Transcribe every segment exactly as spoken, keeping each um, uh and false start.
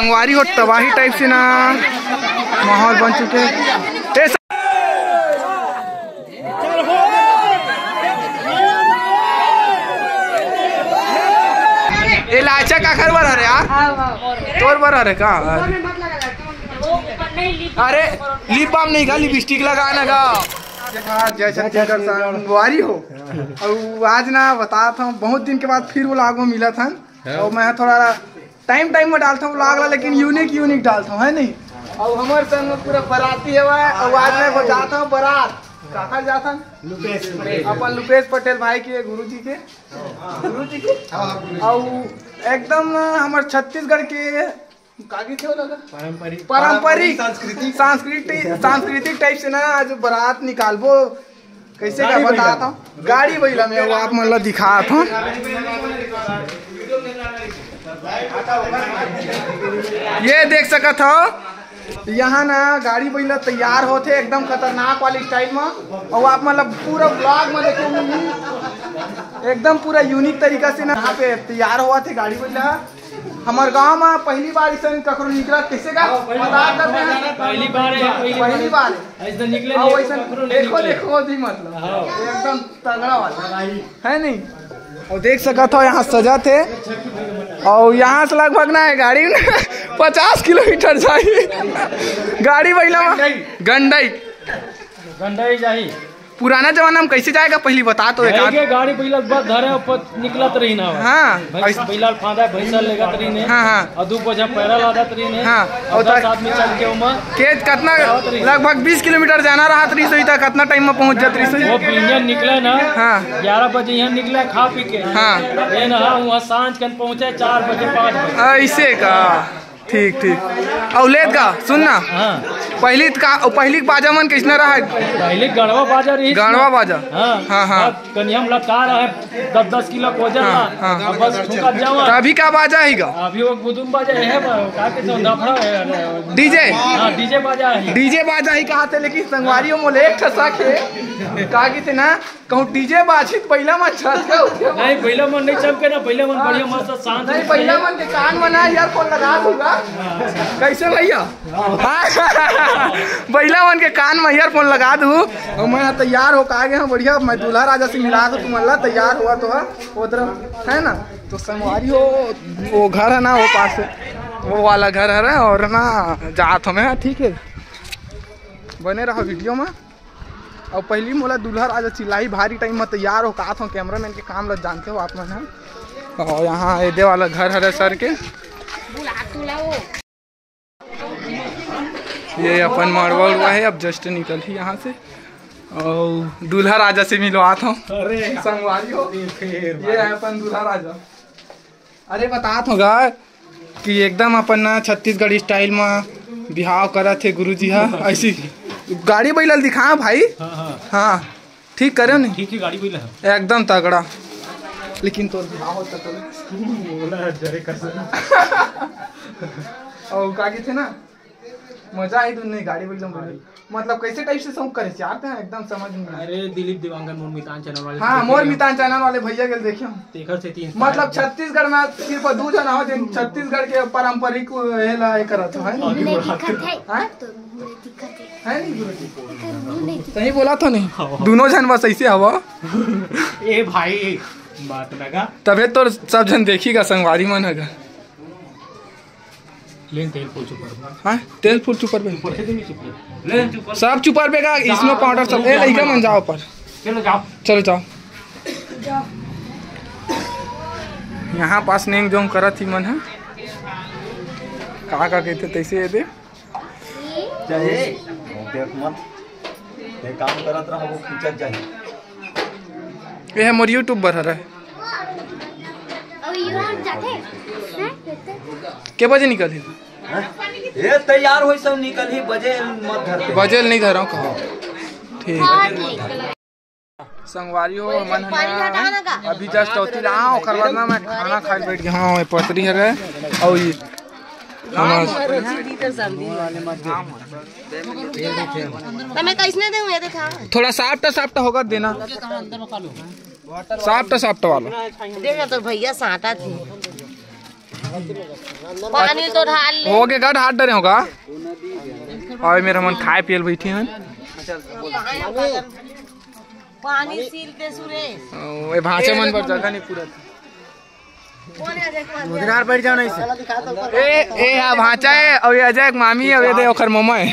संगवारी हो, तबाही टाइप से ना माहौल बन चुके। ए, ए लाचा काखर बर हरे यार? तोर बर हरे का? अरे लिप बाम नहीं का, लिपस्टिक लगाना का? जय छत्तीसगढ़ संगवारी हो। अउ आज ना बतात हूँ, बहुत दिन के बाद फिर vlog में मिलत हन। अउ मैं थोड़ा टाइम टाइम में डालता हूँ vlog ला, लेकिन यूनिक यूनिक डालता हूँ, है नहीं? अउ हमर संग में पूरा बराती हवय, अउ आज मैं बतात हूँ बरात। काखर जात हन? लुपेश पटेल। अपन लुपेश पटेल भाई के, गुरु जी के, गुरु जी के। अउ एकदम ना हमर छत्तीसगढ़ के कागी थे लगा? पारंपरिक। पारंपरिक सांस्कृतिक। सांस्कृतिक, सांस्कृतिक टाइप से ना आज बरात निकालबो। कैसे का बतात हूँ, गाड़ी बइला में वो आप मन ला दिखात हूँ। ये देख सकत हो, यहाँ ना गाड़ी बइला तैयार होथे एकदम खतरनाक वाली स्टाइल में, अउ आप मन ला पूरा vlog में देखे मिलही। एकदम पूरा यूनिक तरीका से ना यहाँ पे तैयार होवत हे गाड़ी बइला। हमर गांव में पहली बार इसन ककरो निकला, कैसे का? बता सकते हैं। पहली बार है, पहली बार। पहली बार है। ऐसे निकले हाँ, नहीं, वैसे ककरो नहीं देखो, निकले। देखो जी, मतलब हाँ। एकदम तगड़ा वाला है नहीं? अउ देख सकत हो, यहाँ सजा थे, अउ यहाँ से लगभग ना है गाड़ी पचास किलोमीटर जाही। गाड़ी बइला में गंडई। गंडई जाही। पुराना जमाना में कैसे जाएगा, पहली बता तो एक आध। जाएगे, गाड़ी पहिला बस धरे, ऊपर निकलत रही ना। हाँ, भैंस, ऐस- पहिला फांदा भैंसा लेगत रही ने। हाँ, हाँ। और दू बोझा पैरा लादत रही ने। हाँ, और और दस त- आदमी चल के ओमा के कितना, आवत रही। लगभग बीस किलोमीटर जाना रहत रही सोई, त कितना टाइम में पहुंच जात रही सोई? वो इंजन निकले ना, हाँ। ग्यारह बजे यहाँ निकले खा पी के। हाँ। ये ना, वहाँ सांझ कन पहुँचे चार बजे, पाँच बजे। ऐसे का? ठीक, ठीक। अउ लेत का, सुन ना। हाँ। पहली का, पहली के बाजा मन कैसना रहा? पहली गड़वा बाजा रही। गड़वा बाजा। हाँ। हाँ, हाँ। अब कनिया में लटका रहा है, दस दस किलो वजन हाँ, ला। हाँ। अब बस ठुका जावा। त अभी का बाजा ही गा? अभी वो गुदुम बाजा है, का के तो दफड़ा है। डीजे? हाँ, डीजे बाजा है। डीजे बाजा ही कहा थे, लेकिन संगवारी हो मोले एक ठसा के, का की थे ना, कहूँ डीजे बाजी त बइला मन चमके उठे। नहीं, बइला मन नहीं चमके ना, बइला मन बढ़िया मस्त शांत नहीं, बइला मन के कान में ना ईयरफोन लगा दूंगा। कैसे भैया? बइला मन के कान में ईयरफोन लगा दू। अउ मैं तैयार हो का आगे हूँ बढ़िया, मैं दूल्हा राजा से मिला दू तुमन ला, तैयार हुआ तो है उधर, है ना? तो संगवारी हो, वो घर है ना, वो पास, वो वाला घर है, अउ ना जात हूँ मैं, ठीक है, बने रहो वीडियो में। अउ पहली मोला दूल्हा राजा चिल्लाही भारी टाइम में तैयार हो का थो, कैमरामैन के काम ल जानते हो आप मन ह। अउ यहाँ एदे वाला घर हरे सर के। ये अपन मड़वा उड़वा है, अब जस्ट निकल ही यहाँ से। अउ दूल्हा राजा से मिलवात हूँ। अरे संगवारी हो, ये है अपन दूल्हा राजा। अरे बतात होगा कि एकदम अपन ना छत्तीसगढ़ी स्टाइल में बिहाव करत हे गुरुजी हा। ऐसी गाड़ी बैला ल दिखा भाई। हाँ, हाँ। हाँ, ठीक करे नहीं? ठीक है, गाड़ी बैला है। एकदम तगड़ा। लेकिन तोर बिहाव होता तो बोला जरे कसम। और का थे ना, मजा आई दुनिया गाड़ी बैला में। मतलब कैसे टाइप से शौक करे यार, ते एकदम समझ में नहीं। अरे दिलीप देवांगन मोर मितान चैनल वाले हाँ, देखे मोर हैं। मितान चैनल वाले भैया के देखे हम। तेखर से तीन मतलब छत्तीसगढ़ में सिर्फ दू जना हो जिन छत्तीसगढ़ के पारंपरिक एला ए करत हो, है? नहीं दिखत है। हैं? तो मुंह नहीं दिखत है। है नहीं गुरुजी? एकर मुंह नहीं दिखत। सही बोला था नहीं? हाँ। दोनों जन बस ऐसे हवा। ए भाई, बात लगा। तबे तो सब जन देखी का संगवारी मन हगा। लेन तेल फूल चुपर बे। हाँ, तेल फूल चुपर बे। ऊपर से नहीं चुपर। लेन चुपर। सब चुपर बे का, इसमें पाउडर सब। ए, लइका मन जाओ पर। चलो जाओ। चलो जाओ। यहाँ पास नेंग जोंग करत ही मन है। का का कहते तैसे ये दे। चाहे देख मत। ये काम करत रहा, वो खींचत जाए। ये है मोर YouTube बर हरे। अउ ये हम जाथे। हैं? के बजे निकल ही? हैं? ये तैयार होई सब निकल ही, बजे मत धरते। बजे नहीं धरा हूँ, कहो। ठीक। हाँ, ठीक। संगवारी हो, हमन पानी हटा ना का? अभी जस्ट अवती ला, ओकर बाद ना मैं खाना खाए बैठ गया। हाँ, ये पतरी हरे। अउ ये हमर तमे कैसने देहूं, ये देखा। थोड़ा साफ्ट साफ्ट होगा देना। साफ्ट साफ्ट वाला। देखा तो भैया साटा थी। पानी तो ढाल ले। हो गे, गट हाथ डरे होगा। अउ ए मेर हमन खाए पिए ल बैठे हन। पानी सील दे सुरेश। अउ ए भांचा मन बर जगह नहीं पूरा। उधर बैठ जाओ नहीं से। ए, ए हा भांचा हे, अउ ए अजय के मामी, अउ ए दे ओखर ममा हे।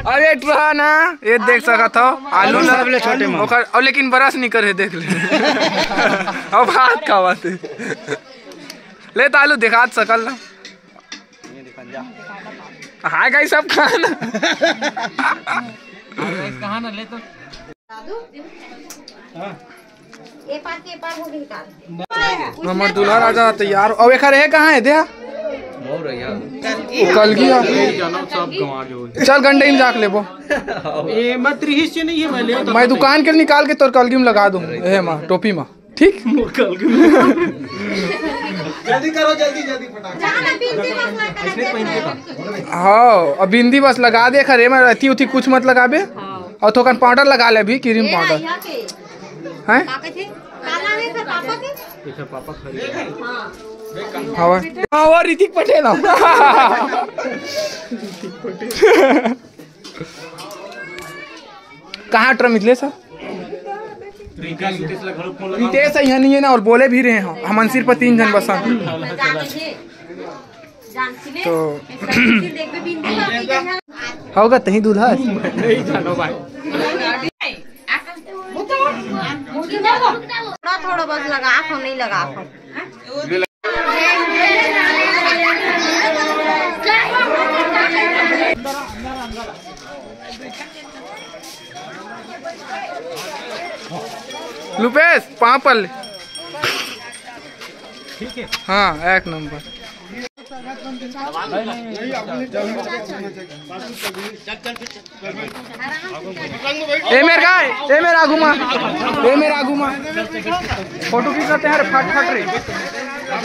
अरे टुरा ना, ए देख सकत हो, आलू आलू ला, सब ले छोटे में। ओखर, अउ लेकिन brush नहीं करे, देख ले। अब हाथ खावत हे। ले त आलू दिखात सकल ना। हाय गाइस, सब खाना। कहाँ ना ले तो। ए पार के पार हो गई कार। हमर दूल्हा राजा तैयार। अब एखर हे कहाँ हे, देहा? कलगी हे। चल गंडई में जाके लेबो। ए, मैं त्रिहिस से नहीं है, मैं ले तो मैं दुकान के निकाल के तोर कलगी में लगा दूँ। ए माँ, टोपी माँ। ठीक? जल्दी करो, जल्दी, जल्दी, फटाक से। हाँ, अब बिंदी बस लगा दे, खरे में अथी उथी कुछ मत लगाबे। अउ थोकन powder लगा ले अभी, cream powder। हैं? पापा के? काला है सर, पापा के? हाँ। हाँ, वो ऋतिक पटेल है। कहाँ ट्रम मिथलेश हे? रितेश हे, यहाँ नहीं है ना, अउ बोले भी रहे हैं। हमन सिर्फ तीन झन बस हन। तो होगा तहीं दूल्हा। थोड़ा थोड़ा बस लगा, नहीं लगा। लुपेश, पाँव पर ले। हाँ, एक नंबर। ए मेर गाय, ए मेर आगू मा, ए मेर आगू मा। फोटो खींचते हैं रे, फट फट रे।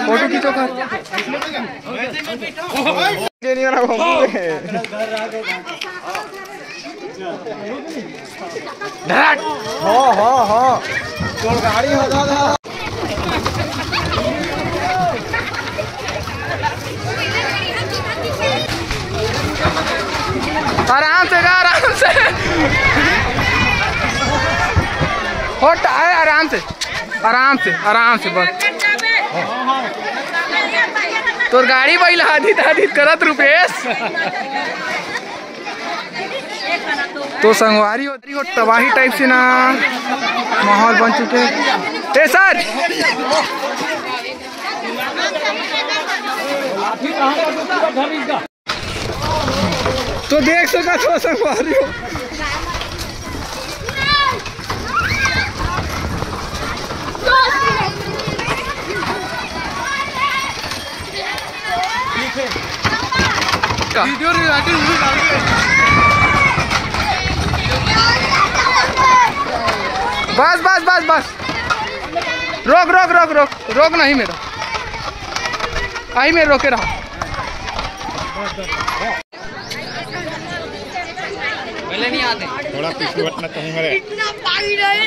फोटो खींचो कर। ये नहीं रहा। हो, हो, हो। तोर गाड़ी हो दादा। आराम से जा, आराम से। हट, आए, आराम से, आराम से, आराम से, बस। तोर गाड़ी बैला आधी आधी करत रुपेश। तो संगवारी हो, हो तबाही टाइप से ना माहौल बन चुके। ए सर, तो देख सकत हो संगवारी हो। बस, बस, बस, बस। रोक, रोक, रोक, रोक। रोक नहीं मेरा। आई मेरे रोके रहा। पहले नहीं आते। थोड़ा पीछे हटना चाहूंगा रे। इतना पागल है।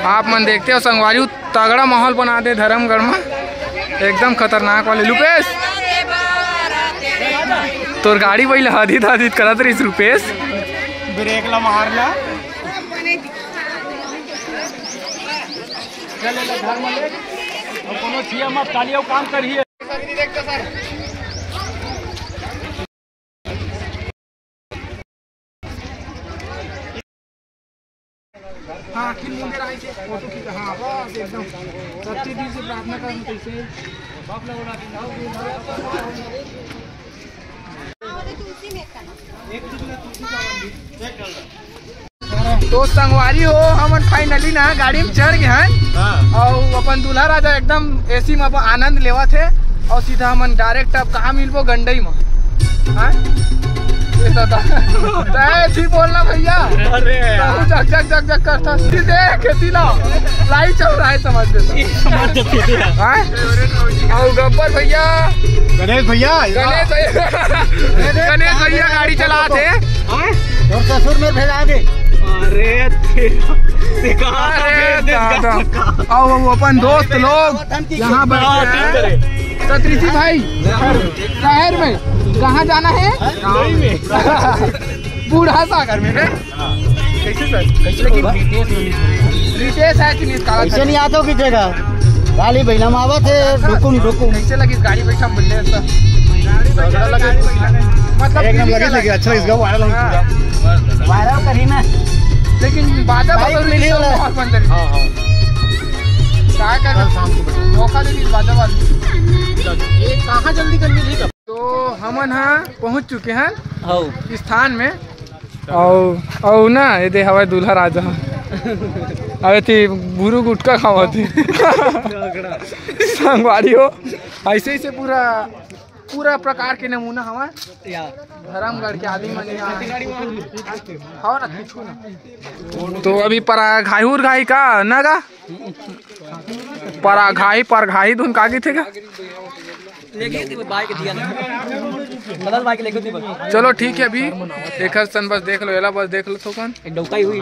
आप मन देखते हो संगवारी, तगड़ा माहौल बना दे धर्मगढ़ में, एकदम खतरनाक वाले। लुपेश, तोर गाड़ी वही ला हदित हदित करत रहिस रुपेश। ब्रेक ला मार ला। चल, ले, ले, घर में ले। अब कोनो छिया मत, काली अउ काम करिए। हाँ, आखिर मुंह में रही से फोटो खींचा। हाँ, बस एकदम सच्ची दिल से प्रार्थना करूँ कैसे। तो संगवारी हो, हमन finally ना गाड़ी में चढ़ गए हन। हाँ। अउ अपन दूल्हा राजा एकदम एसी में अपन आनंद लेवत हे। अउ सीधा हमन direct अब कहाँ मिलबो? गंडई में। हाँ? दादा, तय भी बोलना भैया। अरे यार। तू जक जक जक जक करता। सीधे खेती ला। लाई चल रहा है, समझ लेता। समझ तो खेती है। हाँ? और गब्बर भैया। गणेश भैया। गणेश भैया। गणेश भैया गाड़ी चलाते हैं। हाँ? और ससुर में भेजा दे। अरे तेरा, ते कहाँ का अरे भेज दे दादा। इसका? आओ, वो अपन दोस्त लोग यहाँ बैठे हैं। सतरीसी भाई, शहर में कहाँ जाना है? बूढ़ा सागर में, रे? कैसे सर? कैसे लेकिन रितेश है कि नहीं, काला ऐसे नहीं आता किसी जगह। गाड़ी बैलम आवत है, ढुकुम ढुकुम। कैसे लगी गाड़ी बैठा हम बोलने हैं सर? मतलब एकदम लगे, लेकिन अच्छा इसका वायरल हो चुका। वायरल करी ना। लेकिन बाजा बाइक बजा मिली तो वाला। बहुत बन जाएगी। हाँ, हाँ। क्या कर कल शाम को बैठा। धोखा दे दी बाजा वाले। ये कहाँ जल्दी करनी थी? तो हमन ह पहुंच चुके हैं हौ। स्थान में। अउ, अउ ना, ये दे हवय दूल्हा राजा। अबे थी बुरु गुटखा खावत ही। संगवारी हो, ऐसे ऐसे पूरा, पूरा प्रकार के नमूना हवय। या। धर्मगढ़ के आदमी मन यहाँ। हव ना, कुछ ना। तो अभी परा घाई उर घाई का ना गा? परा घाई, पर घाई धुन का गीत हे का? लेके थी वो बाइक दिया ना। बदल बाइक लेके थी बस। चलो ठीक है, अभी एक हर सन बस देख लो, एला बस देख लो थोकन। एक डौकाई हुई।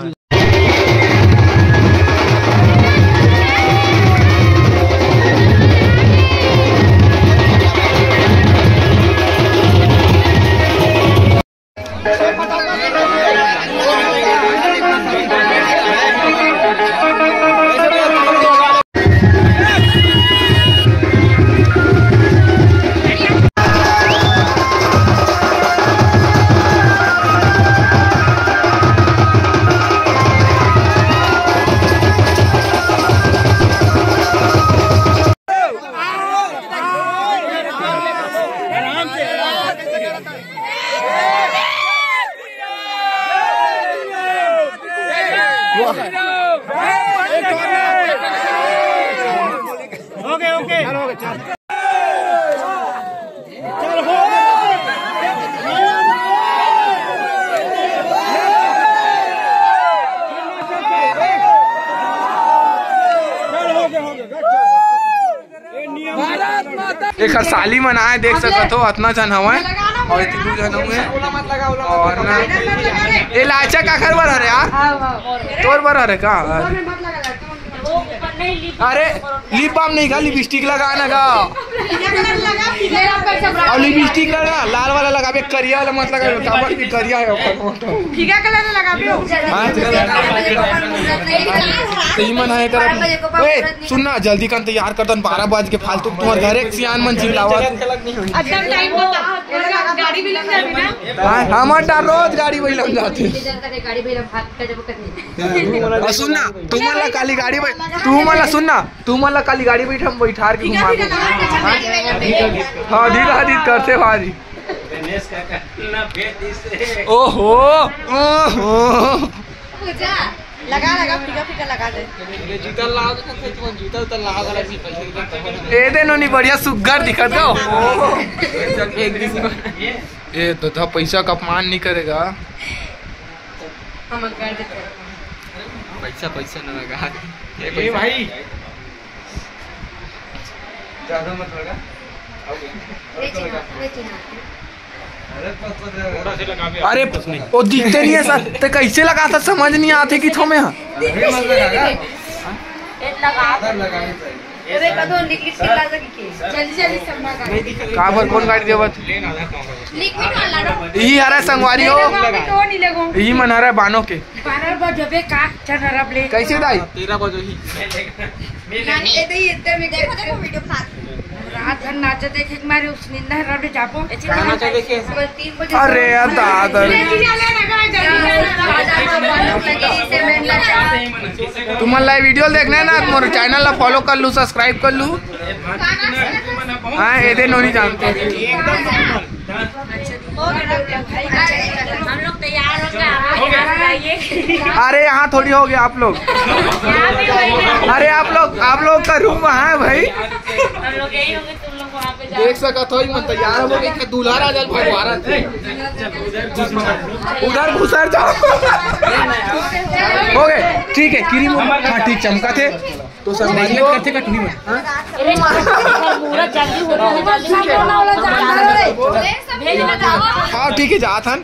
ओके, ओके। एकर साली मन आए, देख सकत हो, अतना झन हवय अउ एती दू झन हवय। अउ ना, ए लाचा काखर बर हरे यार? तोर बर हरे का? अरे लिप बाम नहीं का, लिपस्टिक लगा ना का। अउ लिपस्टिक लगा, लाल वाला लगाबे, करिया वाला मत लगाबे, काबर कि करिया हे ओकर। फीका कलर लगाबे। हाँ, तो ई मन है तरफ। ए, सुन ना, जल्दी कर, तैयार कर दन, बारह बज के फालतू तुम्हर घरे के सियान मन चिल्लावत। अच्छा टाइम बताओ, गाड़ी भी लग जाती ना। हाँ, हमर डा रोज गाड़ी वही लग जाती। गाड़ी भी लग भाग का जब करनी। अउ सुन ना, तुमन ला काली गाड़ी बै-, तुमन ला सुन ना, तुमन ला काली गाड़ी बैठ, हम बैठार के घुमा दे। हाँ, धीरे धीरे करते भारी। ओहो, ओहो। पूजा, लगा, लगा, फीका, फीका लगा दे। जूता लाओ, जूता उता लाओ। ए दे नोनी, बढ़िया सुग्घर दिखत हो। ओहो। ए तो था, पैसा का अपमान नहीं करेगा। हम कर देते हैं। पैसा, पैसा ना लगा। ए भाई, ज्यादा मत लगा। ले चिन्हा, ले चिन्हा। अरे, वो दिखते नहीं है सर, तो कैसे लगा था, समझ नहीं आते कि थोमे हाँ। अरे, कदो लिख, लिख के ला सकी के। जल्दी, जल्दी संभाल। काबर, कौन गाड़ी देवत? लिक्विड वाला ना। यही हरा संगवारी हो। तो नहीं लगो। यही मन हरा बानो के। बारह बजबे का चढ़ रब ले। कैसे दाई? तेरह बजे ही। नानी, ये तो, ये तो मैं देखो, देखो वीडियो खा। रात भर नाचा देखे के मारे उस निंदा रब ले जाबो। गाना तो देखे। सुबह तीन बजे अरे से यार, दादा। जल्दी, जल्दी, जल्दी, जल्दी, जल्दी। तुमन ला वीडियो देखना है ना, मोर चैनल ला फॉलो कर लू, सब्सक्राइब कर लू। हाँ, ये दे नोनी जानते हैं। हम लोग तैयार हो गए, आप यहाँ से जाइए। अरे, यहाँ थोड़ी हो गए आप लोग। यहाँ भी वही है। अरे, आप लोग, आप लोग का रूम वहाँ है भाई। हम लोग यही होंगे, तुम लोग देख सकत हो, मन तैयार हो गए, दूल्हा राजा भगवान। उधर घुसर जाओ। हो गए, ठीक है, क्रीम, हाँ, ठीक, चमका थे। तो संगवारी हो, करथे कटनी में। हाँ? पूरा जल्दी हो रहा है, जल्दी हो रहा है। हाँ, ठीक है, जात हन।